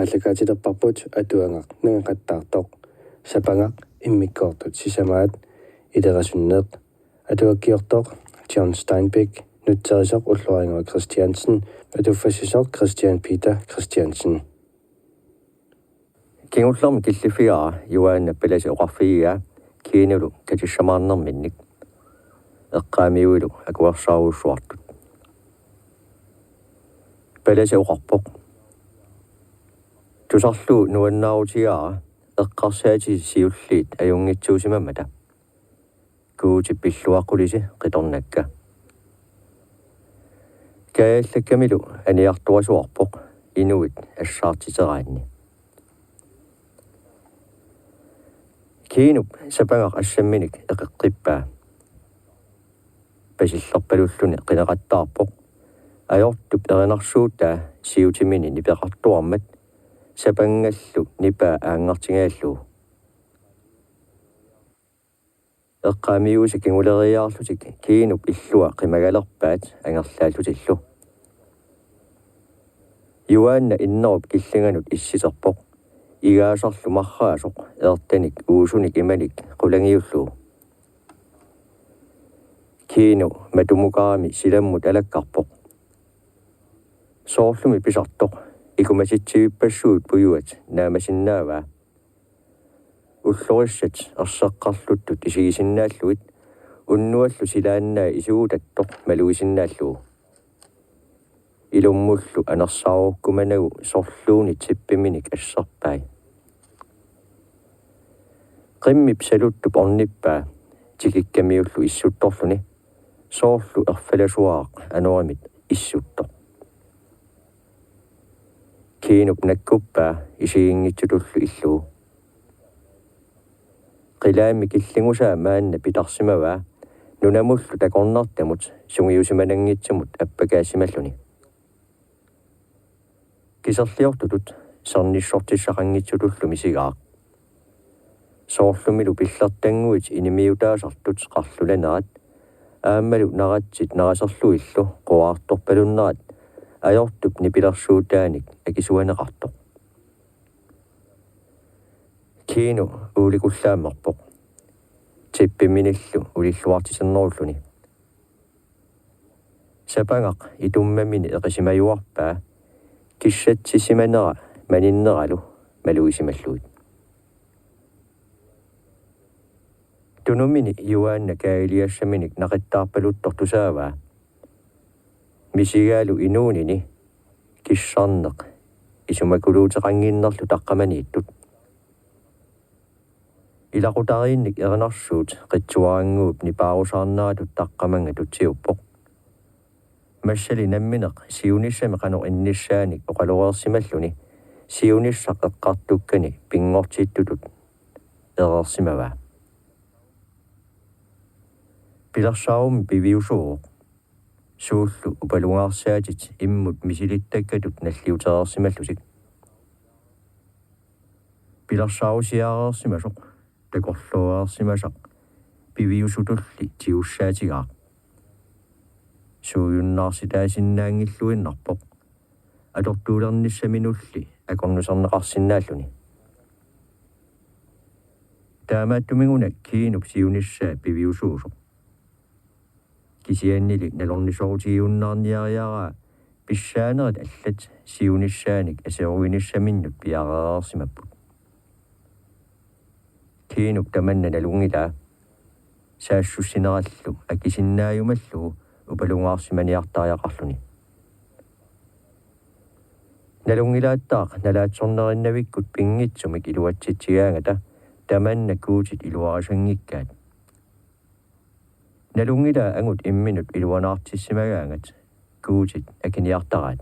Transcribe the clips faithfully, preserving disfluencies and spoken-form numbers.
Aallakaatilerparput atuagaq nangeqattaartoq, sapangaq immikkoortut sisamaat ilerasunneq. Atuakkiortoq John Steinbeck, nutserisoq Ulloriannguaq Kristiansen, atuffassisoq Kristian Peter Kristiansen. Kingullermi killiffigaara Juaannap palasip oqarfigigaa Kinulu katissamaarnerminnik, eqqaamiuilu akuersaarujussuartut. Palasip oqarpoq: Tusarlugu nuannaarutigaara eqqarsaatisi siulliit ajunngitsuusimammata. Guutip pilluaqqulisi qitornakka. Kaajallakkamilu aniartorasuarpoq inuit assaartiteraanni. Kinup sapangaq assamminik eqeqqippaa. Pasillerpalulluni qineqattaarpoq ajortup erinarsuutaa siutimini nipeqartuarmat sapangallu nipaa aangartingaallugu. Eqqaamiuisa kinguleriaarlutik Kinup illua qimagalerpaat angerlaallutillu. Juaanna innerup killinganut issiterpoq, igaasarlu marraasoq eertanik uusunik imanik qulangiullugu. Kinu matumukarami silammut alakkarpoq. Soorlumi pisartoq ikumatitsivippassuit pujuat naamasinnaavaa. Ullorissat erseqqarluttut isigisinnaallugit unnuallu silaannaa isugutattoq maluisinnaallugu. Ilummullu anersaarukkumanagu sorluunit tippiminik asserpai. Qimmip saluttup ornippaa tikikkamiullu issuttorluni, soorlu erfalasuaraq anorimit issuttoq. Kinup nakkuppaa isiginngitsutullu illugu. Qilaammi killingusaa maanna pitarsimavaa nunamullu takornartamut sungiusimananngitsumut appakaassimalluni. Kiserliortutut sernissortissaqanngitsutullu misigaaq. Soorlumilu pillertannguit inimiutaasartut qarlulanerat aammalu naratsit naraserlugillu quaartorpalunnerat ajortup nipilersuutaanik akisuaneqartoq. Kinu uulikullaammerpoq, tippiminillu ulilluartitinnerulluni. Sapangaq itummamini eqisimajuarpaa kissatsissimanera maninneralu malugisimallugit. Tunumini Juaanna kaajiliassaminik naqittaarpaluttoq tusaavaa, misigaalu inuunini kissarneq isumakuluuteqannginnerlu taqqamaniittut. Ilaqutariinnik erinarsuut qitsuarannguup nipaarusaarneratut taqqamannga tutsiuppoq. Massali nammineq siunissami qanoq innissaanik oqaloreersimalluni siunissaq eqqartukkani pinngortittutut ereersimavaa. Pilersaarummi piviusuuvoq, suullu upalungaarsaatit immut misilittakkatut nalliutereersimallutik. Pilersaarusiareersimasoq takorlooreersimasaq piviusutulli tigussaatigaaq. Suujunnaarsitaasinnaanngilluinnarpoq atortuulernissaminulli akornuserneqarsinnaalluni. Taamaattuminguna Kinup siunissaa piviusuusoq. Kisiannili nalornisoorutigiunnaarniariaraa pissaanerit allat siunissaanik aseruinissaminnut piareereersimapput. Kinup tamanna nalunngilaa, saassussinerallu akisinnaajummallugu upalungaarsimaniartariaqarluni. Nalunngilaattaaq nalaatsornerinnavikkut pinngitsumik iluatsitsigaangata tamanna Guutit iluarisanngikkaat. Nalunngilaa angut imminut iluanaartissimagaangat Guutit akiniartaraat.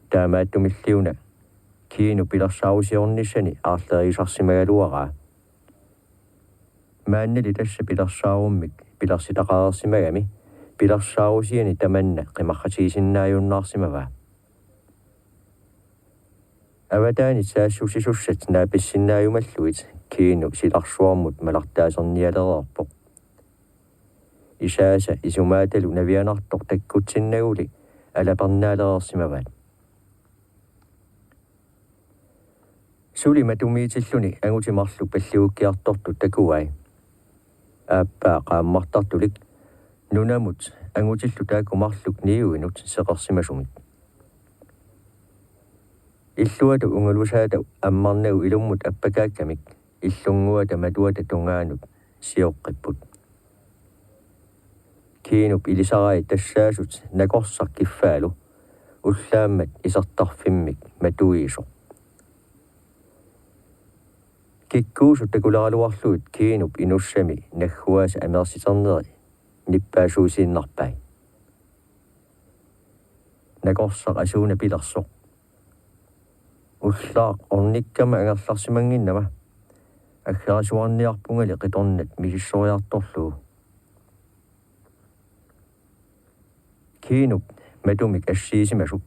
Taamaattumilliuna Kinu pilersaarusiornissani aarleriisarsimagaluaraa. Maannali tassa pilersaarummik pilersitaqareersimagami pilersaarusiani tamanna qimarratigisinnaajunnaarsimavaa. Avataanit saassussisussat naapissinnaajumallugit Kinu silarsuarmut malartaasernialereerpoq. Isaasa isumaatalu navianartoq takkutsinnaguli alapernaalereersimavaat. Suli matumiitilluni angutit marluk palliukkiartortut takuai. Aappaa qaammartartulik nunamut angutillu taakku marluk niuinut seqersimasumik. Illuata ungalusaata ammarnagu ilummut appakaakkamik illunnguata matuata tungaanut sioqqipput. Kiinup ilisarai tassaasut Nakorsaq kiffaalu ullaammat isertarfimmik matuiisoq. Kikkuusut takuleraluarlugit Kiinup inussami nagguaasa ameersiterneri nippaasuusiinnarpai. Nakorsaq asuuna pilersoq: Ullaaq ornikkama angerlarsimannginnama. Aggerasuarniarpungali qitornat misissoriartorlugu. Kiinup matumik assiisimasuk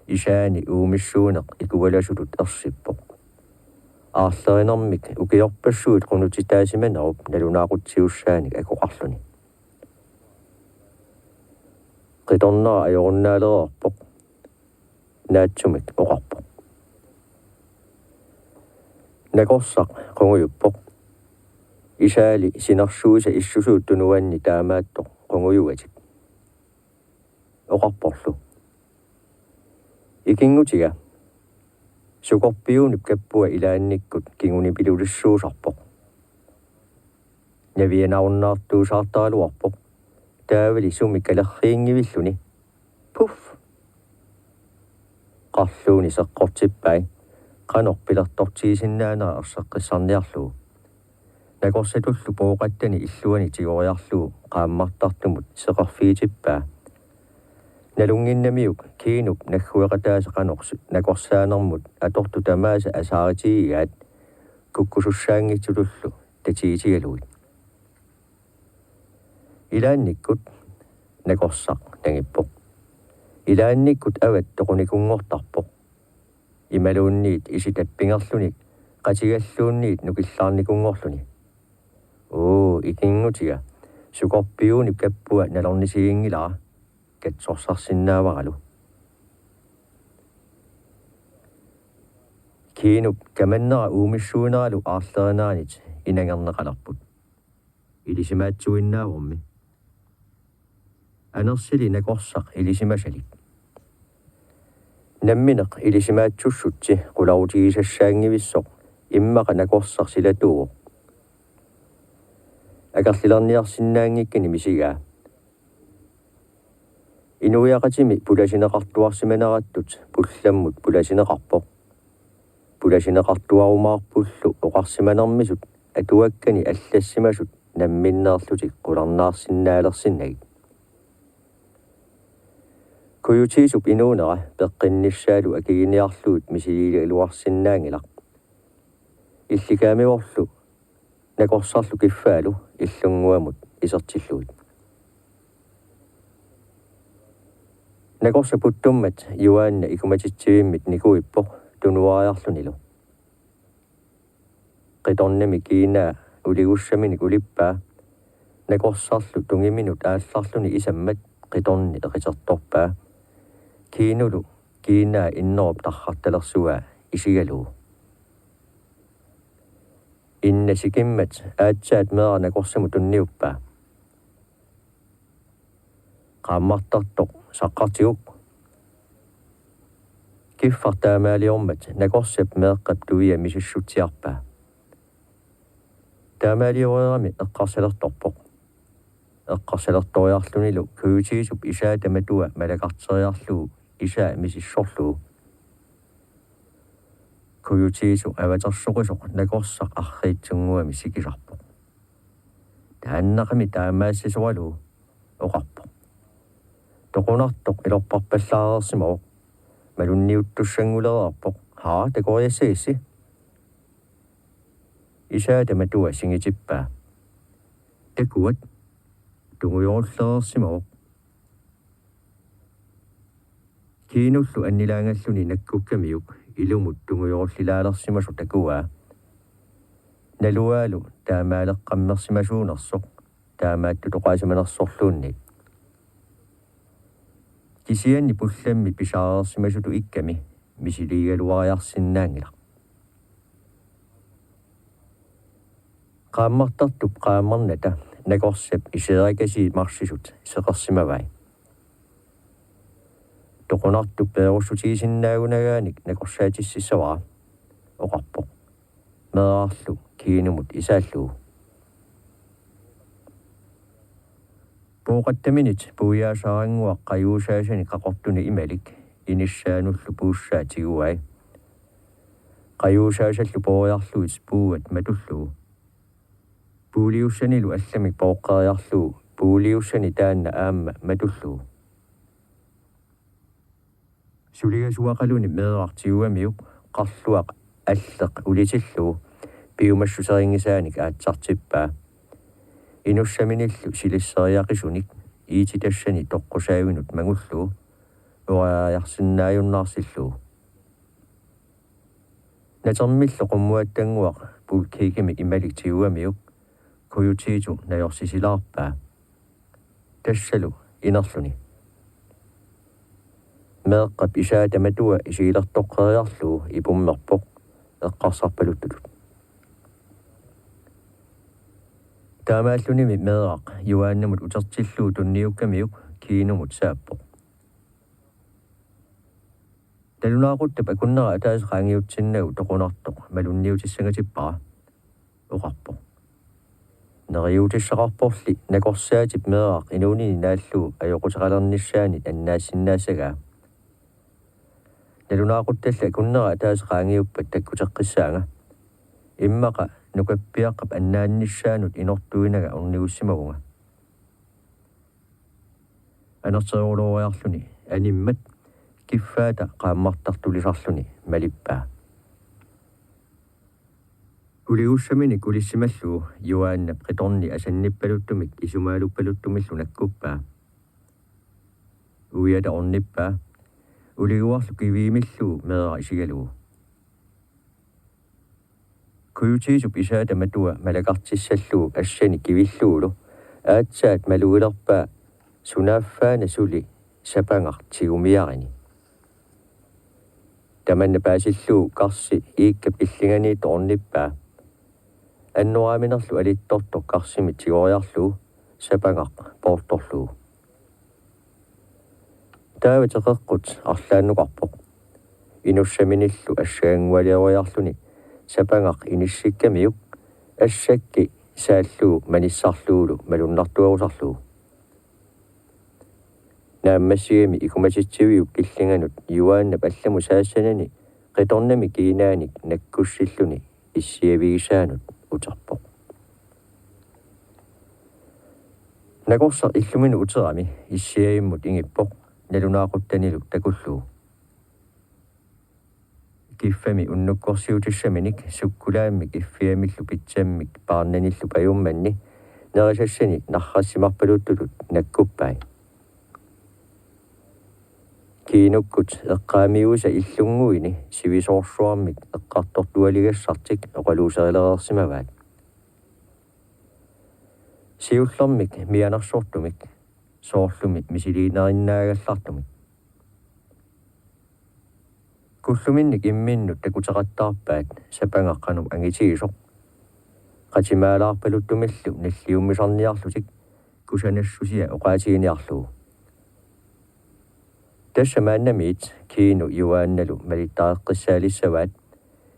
isaani uumissuuneq ikualasutut ersippoq. Aarlerinermik ukiorpassuit qunutitaasimanerup nalunaaqutsiussaanik akoqarluni. Qitornera ajorunnaalerpoq. Naatsumik oqarpoq. Nakorsaq qungujuppoq. Isaali sinersuisa issusuut tunuanni taamaattoq qungujuatik. Oqarporlu: Ikinngutiga, sukorpiunip kappua ilaannikkut kingunipilulissuusarpoq. Navianarunnaartuusaartaraluarpoq, taavali sumi kalerriinngivilluni. Puff! Qarluuni seqqortippai, qanoq pilertortigisinnaanera erseqqissarniarlugu. Nakorsatullu pooqattani illuani tigoriarlugu qaammartartumut seqerfigitippaa. Nalunnginnamiuk Kiinup naggueqataasa qanoq su-, nakorsaanermut atortut tamaasa asaaritigigaat kukkusussaanngitsutullu tatigitigalugit. Ilaannikkut, Nakorsaq nangippoq. Ilaannikkut avat toqunikunngortarpoq. Imaluunniit isi tappingerluni, qatigalluunniit nukillaarnikunngorluni. Uu, ikinngutiga, sukorpiunip kappua nalornisiginngilara, katsorsarsinnaavaralu. Kiinup kamannera uumissuineralu aarlerineranit inangerneqalerput. Ilisimaatsuinnaavormi. Anersili Nakorsaq ilisimasalik. Nammineq ilisimaatsussutsi qularutigisassaanngivissoq immaqa Nakorsaq silatuuvoq. Akerlilerniarsinnaanngikkani misigaa. Inuiaqatimi pulasineqartuarsimanerattut pullammut pulasineqarpoq. Pulasineqartuarumaarpullu oqarsimanermisut atuakkani allassimasut namminneerlutik qularnaarsinnaalersinnagit. Kujutiisup inuunera peqqinnissaalu akiginiarlugit misiliigaluarsinnaanngilaq. Illikaamivorlu Nakorsarlu kiffaalu illunnguamut isertillugit. Nakorsap puttummat Juaanna ikumatitsivimmit nikuippoq tunuariarlunilu. Qitornami kiinaa uligussaminik ulippaa. Nakorsarlu tungiminut aallarluni isammat qitorni eqitertorpaa. Kiinulu kiinaa innerup tarrartalersugaa isigalugu. Inna sikimmat aatsaat meeraq Nakorsamut tunniuppaa. Qaammartartoq saqqartiguk. Kiffaq taamaaliormat Nakorsap meeqqap tuia misissutsiarpaa. Taamaalioreerami eqqarsalertorpoq. Eqqarsalertoriarlunilu Kujutiisup isaata matua malakarteriarlugu isaa misissorlugu. Kujutiisu avatersoqisoq Nakorsaq arriitsunnguamik sikisarpoq. Taannaqami taamaassasoralugu, oqarpoq. Toqunartoq ilorparpallaareersimavoq. Malunniuttussanngulereerpoq. Haa, takoriassagissi? Isaata matua singitippaa. Takuat, tungujorullereersimavoq. Kiinullu annilaangalluni nakkukkamiuk ilumut tungujorullilaalersimasoq takuaa. Naluaalu taamaaleqqammersimasuunersoq taamaattutoqaasimanersorluunniit. Kisianni pullammi pisaareersimasutut ikkami misiliigaluariarsinnaanngilaq. Qaammartartup qaammarnata nakorsap iserakasii marsisut seqersimavai. Toqunartup peerussutigisinnaanagaanik nakorsaatississavara, oqarpoq meerarlu Kiinumut isaallugu. Pooqattaminit puiaasarannguaq qajuusaasanik qaqortunik imalik inissaanullu puussaa tiguai. Qajuusaasallu pooriarlugit puuat matullugu. Puuliussanilu allamik pooqqeriarlugu puuliussani taanna aamma matullugu. Suligasuaqaluni meeraq tigugamiuk qarluaq alleq ulitillugu piumassuserinngisaanik aatsartippaa. Inussaminillu silisseriaqisunik iititassani toqqusaavinut mangullugu uajarsinnaajunnaarsillugu. Natermillu qummuattannguaq Bulkikimi imalik tigugamiuk Kujutiitu najorsisilaarpaa. Tassalu inerluni. Meeqqap isaata matua isigilertoqqeriarlugu ipummerpoq eqqarsarpaluttutut. Taamaallunimi meeraq Juaannamut utertillugu tunniukkamiuk Kiinumut saappoq. Nalunaaquttap akunnera ataaseq qaangiutsinnagu toqunartoq malunniutissangatippara, oqarpoq. Neriuutissaqarporli nakorsaatip meeraq inuunini naallugu ajoquteqalernissaanit annaassinnaassagaa. Nalunaaquttalli akunnera ataaseq qaangiuppat takkuteqqissaanga. Immaqa nukappiaqqap annaannissaanut inortuinanga ornigussimavunga. Anerterulooriarluni animmat kiffaata qaammartartulisarluni malippaa. Uligussaminik ulissimallugu Juaannap qitorni asannippaluttumik isumaaluppaluttumillu nakkuppaa. Uiata ornippaa. Uliguarlu kiviimillugu meeraq isigalugu. Kujutiisup isaata matua malakartissallugu assani kivillugulu aatsaat malugilerpaa sunaaffaana suli sapangaq tigumiarini. Tamanna paasillugu karsi iikkap killinganiittoq ornippaa. Annoraaminerlu alittortoq karsimit tigoriarlugu sapangaq poortorlugu. Taava teqeqqut arlaannukarpoq. Inussaminillu assaganngualioriarluni sapangaq inissikkamiuk assakki saallugu manissarlugulu malunnartuerusarlugu. Naammassigami ikumatitsiviup killinganut Juaannap allamut saassanani qitornami kiinaanik nakkussilluni issiavigisaanut uterpoq. Nakorsaq illuminut uterami issiavimmut ingippoq nalunaaquttanilu takullugu. Kiffami unnukkorsiutissaminik sukkulaammik iffiamillu pitsammik paarnanillu pajummanni nerisassani narrassimarpaluttutut nakkuppai. Kiinukkut eqqaamiuisa illunnguini sivisoorsuarmik eqqartortualigassartik oqaluuserileriarsimavaat. Siullermik mianersortumik, soorlumi misiliinerinnaagallartumik. Kulluminnik imminnut takuteqattaarpaat sapangaq qanoq angitigisoq. Qatimaalaarpaluttumillu nalliummisarniarlutik kusanassusia oqaatiginiarlugu. Tassa maannamiit Kiinu Juaannalu malittareqqissaalissavaat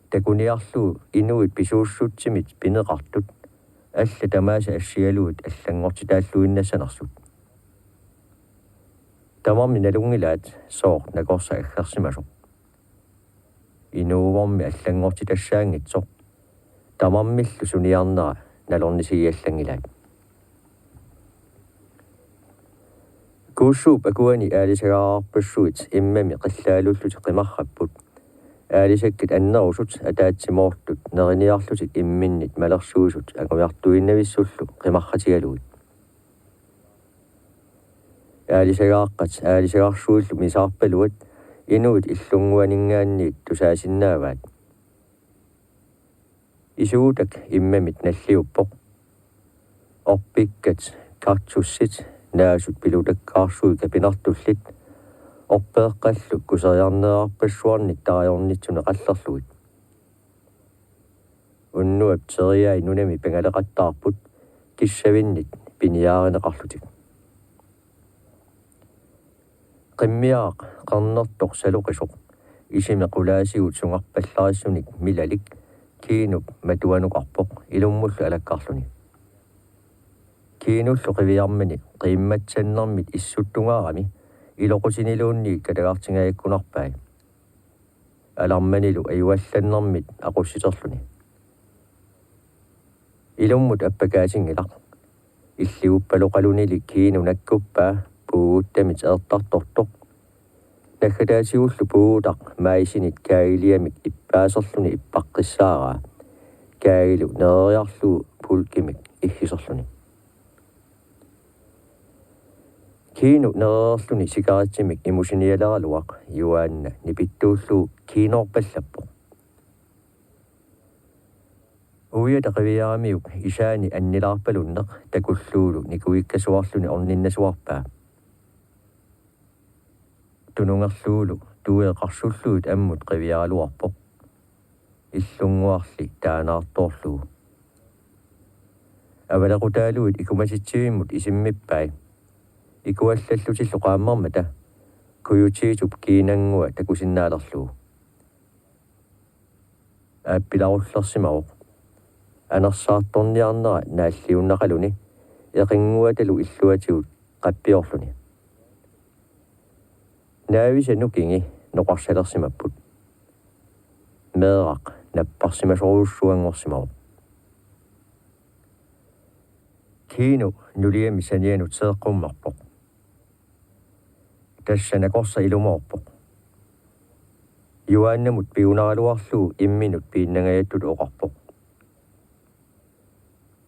takuniarlugu inuit pisuussutsimit pineqartut alla tamaasa assigalugit allanngortitaalluinnassanersut. Tamarmik nalunngilaat sooq nakorsaq aggersimasoq. Inuuvormi allanngortitassaanngitsoq. Tamarmillu suniarnera nalornisigiallanngilaat. Kuussuup akuani aalisagaararpassuit immami qillaalullutik qimarrapput. Aalisakkat annerusut ataatsimoortut neriniarlutik imminnit malersuisut angujartuinnavissullu qimarratigalugit. Aalisagaaqqat aalisagarsuillu misaarpaluat inuit illunnguaninngaanniit tusaasinnaavaat. Isugutak immamit nalliuppoq. Orpikkat kaktussit naasut pilutakkaarsuit kapinartullit orpeeqqallu kuseriarneerarpassuarnik tarajornitsunik qallerlugit. unnuap teriai nunami pangaleqattaarput kissavinnit piniaarineqarlutik. Qimmiaraq qernertoq saloqisoq isimi qulaasigut sungarpallarissunik milalik Kiinup matuanukarpoq ilummullu alakkarluni. Kiinullu qiviarmani qiimmatsannermit issuttungaarami iloqutiniluunniit katagartingajakkunarpai. Alarmanilu ajuallannermit aqussiterluni. Ilummut appakaatinngilaq. Illiuppaloqalunili Kiinu nakkuppaa puuguttamit eertartortoq. Naggataatigullu puugutaq maasinit kaagiliamik ippaaserluni ippaqqissaaraa. Kaagilu nereriarlugu pulkimik iggiserluni. Kiinu nerereerluni sikaritsimik imusinialeraluaq Juaanna nipittuullugu kiinoorpallappoq. Uiata qiviaramiuk isaani annilaarpalunneq takullugulu nikuikkasuarluni orninnasuarpaa. Tunungerlugulu tueqarsullugit ammut qiviaraluarpoq. Illunnguarli taanaartoorlugu. Avalequtaaluit ikumatitsivimmut isimmippai. Ikuallallutillu qaammarmata Kujutiitup kiinanngua takusinnaalerlugu. Aappilarullersimavoq. Anersaartorniarnera naalliunnaqaluni eqinnguatalu illuatigut qappiorluni. Naavisa nukingi noqarsalersimapput. Meeraq napparsimasorujussuanngorsimavoq. Kiinu nuliami sanianut seeqqummerpoq. Tassa nakorsaq ilumoorpoq. Juaannamut piunaraluarlugu imminut piinnangajattut oqarpoq.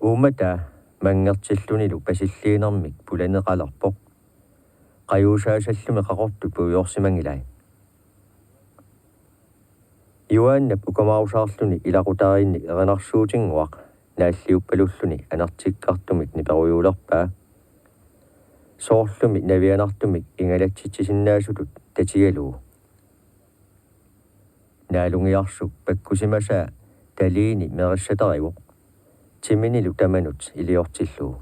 Uummataa manngertillunilu pasilliinermik pulaneqalerpoq. Qajuusaasallumi qaqortut puiorsimanngilai. Juaannap ukamaarusaarluni ilaqutariinnik erinarsuutinnguaq naalliuppalulluni anertikkartumik niperujuulerpaa. Soorlumi navianartumik ingalatsitsisinnaasutut tatigalugu. Naalungiarsuk pakkusimasaa taliini merissatarivoq. Timinilu tamanut iliortillugu.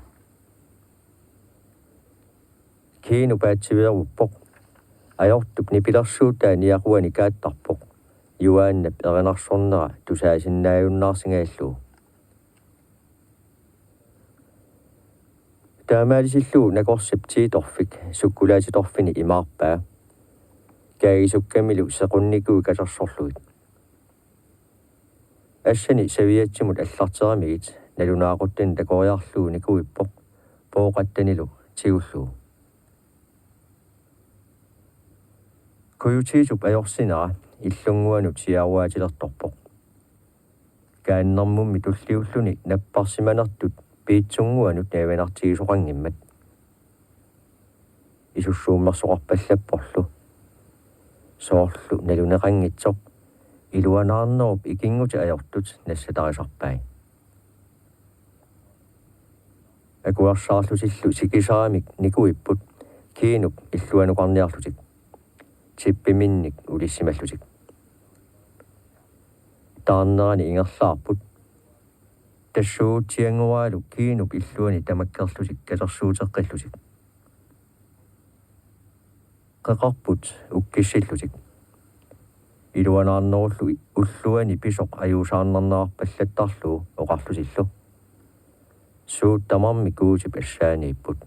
Kiinu paatsiveeruppoq. Ajortup nipilersuutaa niaquani kaattarpoq. Juaannap erinarsornera tusaasinnaajunnaarsingajallugu. Taamaalisillugu nakorsap tiitorfik sukkulaatitorfini imaarpaa. Kaagisukkamilu sequnnikuit katersorlugit. Assani saviatsimut allarteramigit nalunaaquttani takoriarlugu nikuippoq pooqattanilu tigullugu. Kujutiitup ajorsinera illunnguanut siaruaatilertorpoq. Kaannermummi tulliulluni napparsimanertut piitsunnguanut navianartigisoqanngimmat. Isussuummersoqarpallapporlu. Soorlu naluneqanngitsoq iluanaarnerup ikinngutit ajortut nassatarisarpai. Akuersaarlutillu sikisaramik nikuipput Kiinup illuanukarniarlutik. Tippiminnik ulissimallutik. Taarnerani ingerlaarput. Tassuugutsianngoralu Kiinup illuani tamakkerlutik katersuuteqqillutik. Qeqarput ukkissillutik. Iluanaarnerullu ulluani pisoq ajuusaarnarnerarpallattarlugu oqarlutillu: Suut tamarmik Guutip assaaniipput.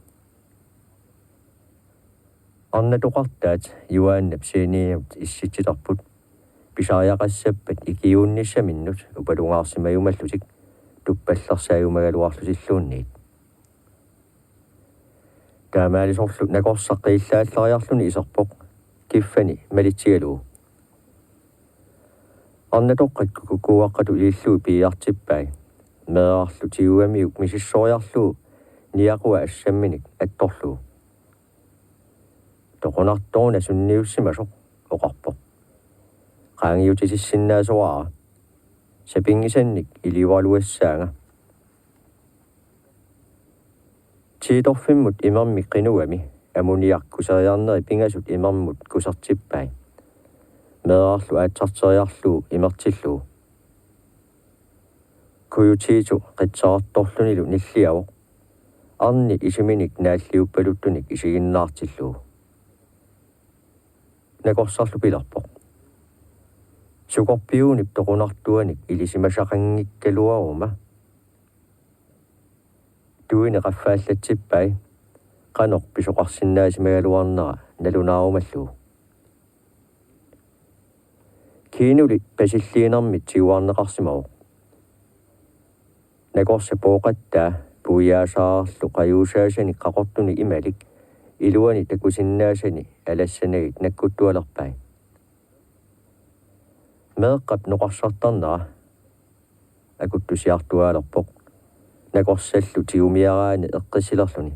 Arnatoqartaat Juaannap sianiamut issitsiterput. Pisariaqassappat ikiuunnissaminnut upalungaarsimajumallutik tupallersaajumagaluarlutilluunniit. Taamaalisorlu nakorsaq qiillaallariarluni iserpoq kiffani malitsigalugu. Arnatoqqat kukuuaqqatut ilillugit piiartippai. Meerarlu tigugamiuk misissoriarlugu niaqua assamminik attorlugu. Toqunartoruna sunniussimasoq oqarpoq. Qaangiutitissinnaasoraara. Sapinngisannik iliualuassaanga. Tiitorfimmut imermik qinugami amuniaq kuseriarneri pingasut imermut kusertippai. Meerarlu aatsarteriarlugu imertillugu. Kujutiitu qitsaartorlunilu nilliavoq, arni isiminik naalliuppaluttunik isiginnaartillugu. Nakorsarlu pilerpoq: Sukorpiunip toqunartuanik ilisimasaqanngikkaluaruma. Tuini qaffaallatsippai, qanoq pisoqarsinnaasimagaluarnera nalunaarumallugu. Kinuli pasilliinermit tiguarneqarsimavoq. Nakorsap pooqattaa puiaasaarlu qajuusaasanik qaqortunik imalik iluani takusinnaasani alassanagit nakkuttualerpai. Meeqqap noqarsartarnera, akuttusiartuaalerpoq, nakorsallu tigumiaraani eqqissilerluni.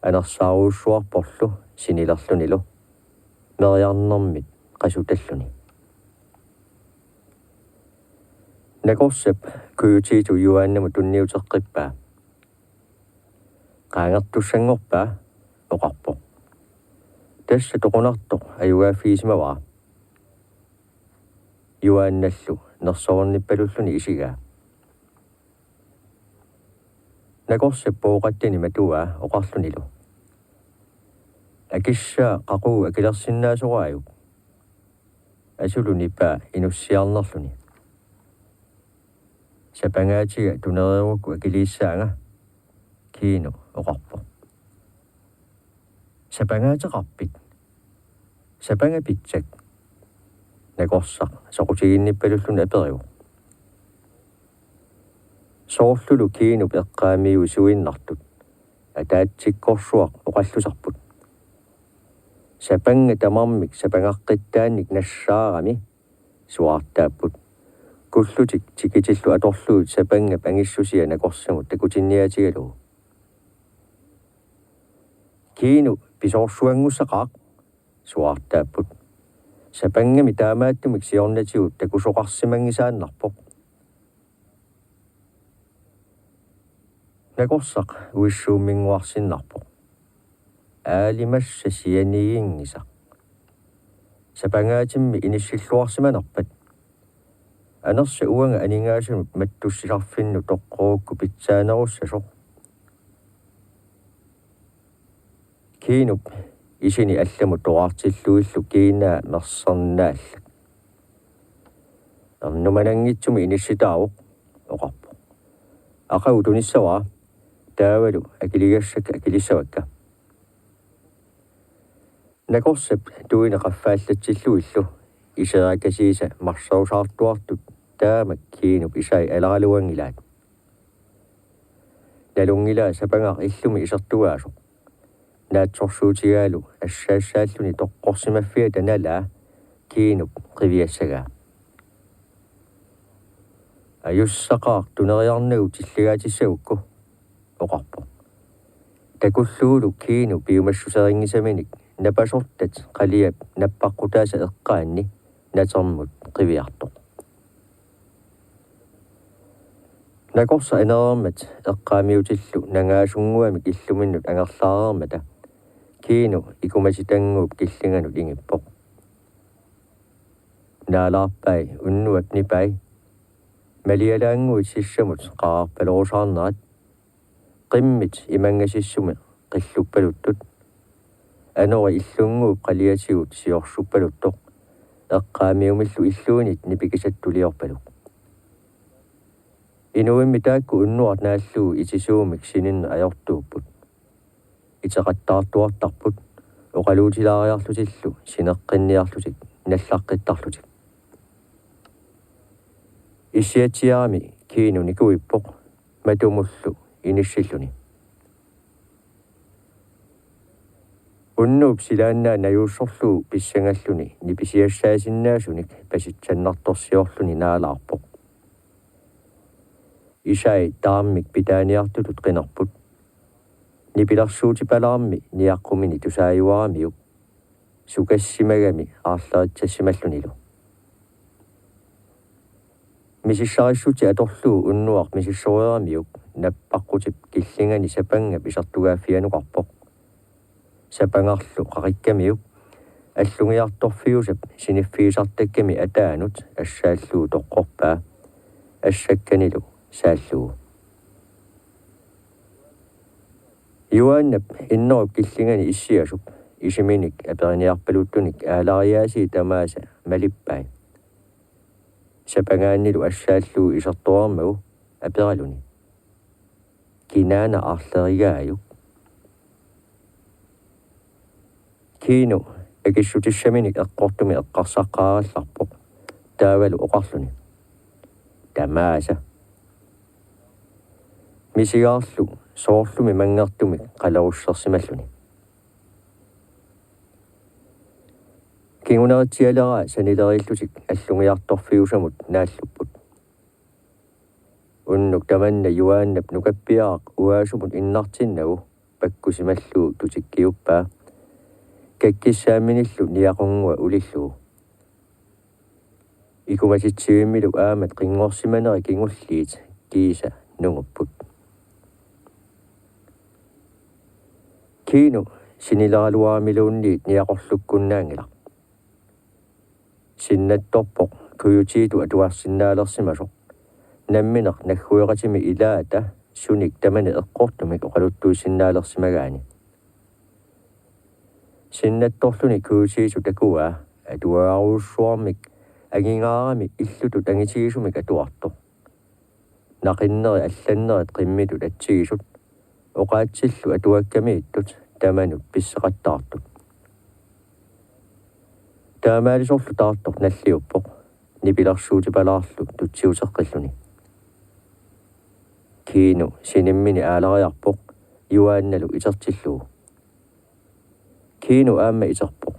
Anersaarujussuarporlu sinilerlunilu meriarnermit qasutalluni. Nakorsap Kujutiitu Juaannamut tunniuteqqippaa. Qaangertussanngorpa? oqarpoq. Tassa toqunartoq ajugaaffigisimavara. Juaannallu nersornippalulluni isigaa. Nakorsap pooqattani matuaa oqarlunilu: Akissaa qaqugu akilersinnaasoraajuk. Asulu nipaa inussiarnerluni. Sapangaatiga tunereerukku akiliissaanga, Kinu oqarpoq. Sapangaateqarpit? Sapanga pitsak? Nakorsaq soqutiginnippalullugu aperivoq. Soorlulu Kinup eqqaamiuisuinnartut ataatsikkorsuaq oqallusarput. Sapanga tamarmik sapangaqqittaannik nassaarami, suaartaapput. Kullutik tikitillu atorlugit sapangap angissusia nakorsamut takutinniaatigalugu. Kinu pisoorsuanngussaqaaq, suaartaapput. Sapangami taamaattumik siornatigut takusoqarsimanngisaannarpoq. Nakorsaq uissuumminnguarsinnarpoq. Aalimassa sianiginngisaq. Sapangaatimmi inissilluarsimanerpat? Anersa uanga aningaasanut mattussisarfinnut toqqorukku pitsaanerussasoq. Kinup isini allamut toraartillugillu kiinaa mersernaallak. Ernumananngitsumik inissitaavoq, oqarpoq. Aqagu tunissavara, taavalu akiligassakka akilissavakka. Nakorsap tuini qaffaallatsillugillu iserakasiisa marserusaartuartut taamak Kinup isai alaraluanngilaat. Nalunngilaa sapangaq illumi isertugaasoq. Naatsorsuutigaalu assaassaalluni toqqorsimaffiata nalaa Kinup qiviassagaa. Ajussaqaaq tuneriarnagu tilligaatissagukkit, oqarpoq. Takullugulu Kinu piumassuserinngisaminik napasortat qaliap nappaqqutaasa eqqaanni natermut qiviartoq. Nakorsaq anereermat eqqaamiutillu nangaasunnguamik illuminnut angerlaareermata Kinu ikumatitannguup killinganut ingippoq. Naalaarpai unnuap nipai. Malialaannguit sissamut qaarpalerusaarnerat. Qimmit imanngasissumi qilluppaluttut. Anori illunnguup qaliatigut siorsuppaluttut. Eqqaamiumillu illuinit nipikisattuliorpaluk. Inuimmi taakku unnuaq naallugu itisuumik sininneq ajortuupput. Iteqattaartuartarput, oqaluutilaariarlutillu sineqqinniarlutik nallaqqittarlutik. Issiatsiarami Kinu nikuippoq, matumullu inissilluni. Unnuup silaannaa najuussorlugu pissangalluni nipisiassaasinnaasunik pasitsannartorsiorluni naalaarpoq. Isai taammik pitaaniartutut qinerput. Nipilersuutipalaarmi niaqqumini tusaajuaramiuk. Sukassimagami aarleritsassimallunilu. Misissarissutit atorlugu unnuaq misissoreeramiuk nappaqqutip killingani sapangap isertugaaffianukarpoq. Sapangarlu qaqikkamiuk, allungiartorfiusap siniffigisartakkami ataanut assaallugu toqqorpaa. assakkanilu saallugu. Juaannap innerup killingani issiasup isiminik aperiniarpaluttunik aalariaasii tamaasa malippai. Sapangaannilu assaallugu isertuarmagu aperaluni: "Kinaana aarlerigaajuk?" Kinu akissutissaminik eqqortumik eqqarsaqqaarallarpoq, taavalu oqarluni: "Tamaasa." Misigaarlu soorlumi manngertumik qalerussersimalluni. Kinguneritsialeraa sanileriillutik allungiartorfiusamut naallupput. Unnuk tamanna Juaannap nukappiaraq uaasumut innartinnagu pakkusimallugu tutikkiuppaa, kakkissaamminillu niaqunngua ulillugu. Ikumatitsivimmilu aamma qinngorsimanera kingulliit kiisa nungupput. Kinu sinileraluaramiluunniit niaqorlukkunnaanngilaq. Sinnattorpoq Kujutiitut atuarsinnaalersimasoq, nammineq naggueqatimi ilaata sunik tamani eqqortumik oqaluttuussinnaalersimagaani. Sinnattorluni Kujutiitut takuaa atuarujussuarmik angingaarami illutut angitigisumik atuartoq. Naqinneri allannerit qimmitut atsigisut, oqaatsillu atuakkamiittut tamanut pisseqattaartut. Taamaalisorlu taartoq nalliuppoq, nipilersuutipalaarlu tutsiuteqqilluni. Kinu sinimmini aalariarpoq Juaannalu itertillugu. Kinu aamma iterpoq.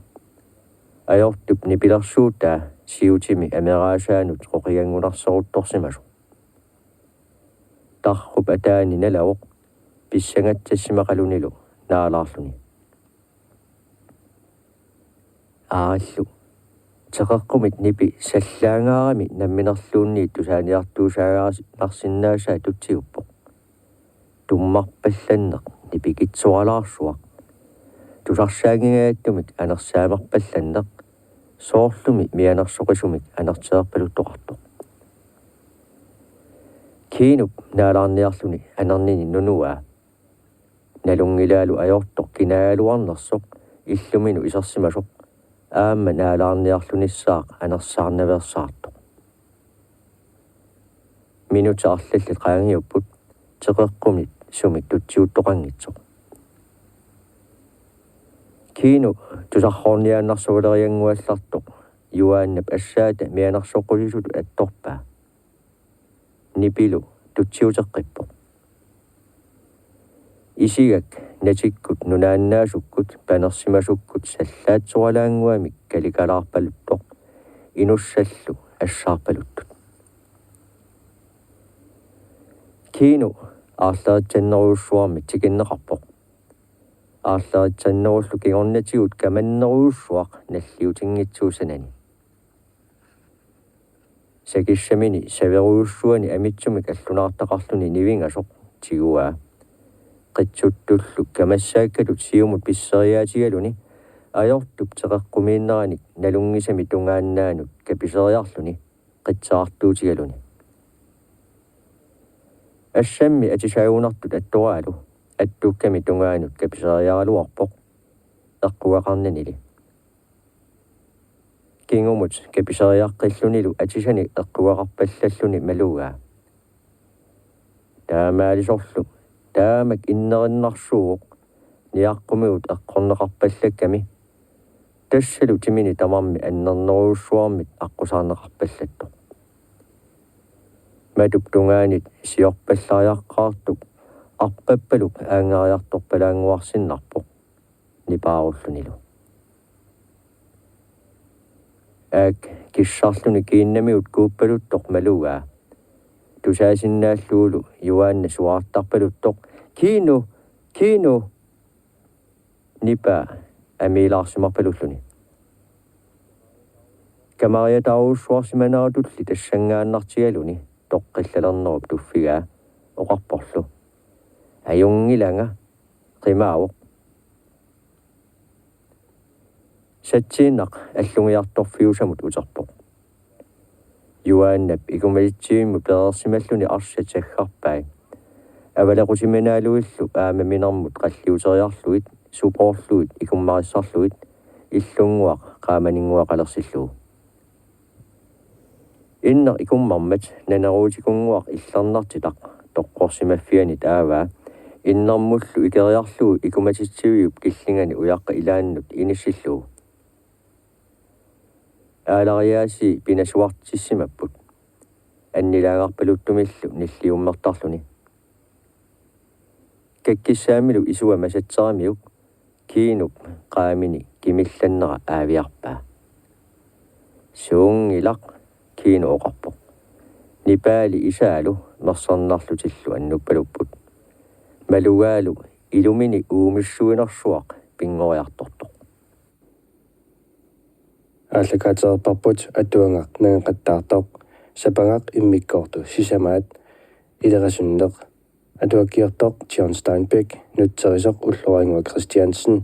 Ajortup nipilersuutaa siutimi ameraasaanut qoqianngunarseruttorsimasoq. Tarrup ataani nalavoq pissangatsassimaqalunilu naalaarluni. Aarillu. Teqeqqumit nipi sallaangaarami namminerluunniit tusaaniartuusaagaasinnaasaa tutsiuppoq. Tummarpallanneq nipikitsualaarsuaq. Tusarsaanngingajattumik anersaamerpallanneq, soorlumi mianersoqisumik anerteerpaluttoqartoq. Kiinup naalaarniarluni anernini nunuaa. Nalunngilaalu ajortoq kinaagaluarnersoq illuminut isersimasoq aamma naalaarniarlunissaaq anersaarnaveersaartoq. Minutsit arlallit qaangiupput teqeqqumit sumik tutsiuttoqanngitsoq. Kiinu tusarroorniaannarsualeriannguallartoq Juaannap assaata mianersoqqusisutut attorpaa. Nipilu tutsiuteqqippoq. Isigak natikkut nunaannaasukkut panersimasukkut sallaatsoralaannguamik kalikalaarpaluttoq inussallu assaarpaluttut. Kiinu aarleritsannerujussuarmik tikinneqarpoq. Aarleritsannerullu kingornatigut kamannerujussuaq nalliutinngitsuussanani. Sakissamini saverujussuani amitsumik allunaartaqarluni nivingasoq tiguaa. Qitsuttullu kamassaakkatut siumut pisseriaatigaluni ajortup teqeqqumiinneranik nalunngisami tungaannaanut kapiseriarluni qitsaartuutigaluni. Assammi atisaagunartut attoraalu attukkami tungaanut kapiseriaraluarpoq eqqugaqarnanili. Kingumut kapiseriaqqillunilu atisanik eqqugaqarpallalluni malugaa. Taamaalisorlu taamak innerinnarsuuvoq niaqqumigut eqqorneqarpallakkami, tassalu timini tamarmi annernerujussuarmit aqqusaarneqarpallattoq. Matup tungaanit siorpallariaqqaartup arpappaluk aanngariartorpalaannguarsinnarpoq nipaarullunilu. Aak kissarluni kiinnamigut kuuppaluttoq malugaa. Tusaasinnaallugulu Juaanna suaartarpaluttoq: "Kiinu! Kiinu!" Nipaa amiilaarsimarpalulluni. Kamariataarujussuarsimaneratulli tassanngaannartigaluni toqqillalernerup tuffigaa oqarporlu: "Ajunngilanga, qimaavoq." Satsiinnaq allungiartorfiusamut uterpoq. Juaannap ikumatitsivimmut pereersimalluni arsaq saggarpai. Avalequtiminaaluillu aamma minermut qalliuteriarlugit, supoorlugit, ikummarissarlugit, illunnguaq qaamaninnguaqalersillugu. Inneq ikummarmat naneruutikunnguaq illernartitaq toqqorsimaffiani taavaa innermullu ikeriarlugu ikumatitsiviup killingani ujaqqat ilaannut inissillugu. Aalariaasii pinasuartissimapput. Annilaagarpaluttumillu nilliummertarluni. Kakkissaamilu isua masatseramiuk Kiinup qaamini kimillannera aaviarpaa. Suunngilaq, Kiinu oqarpoq. Nipaali isaalu mersernarlutillu annuppalupput. Malugaalu ilumini uumissuinersuaq pinngoriartortoq. Aallakaatereerparput atuagaq nangeqattaartoq, sapagaq immikkoortoq sisamaat ilerasunneq. Atuakkiortoq John Steinbeck, nutserisoq Ulloriannguaq Kristiansen,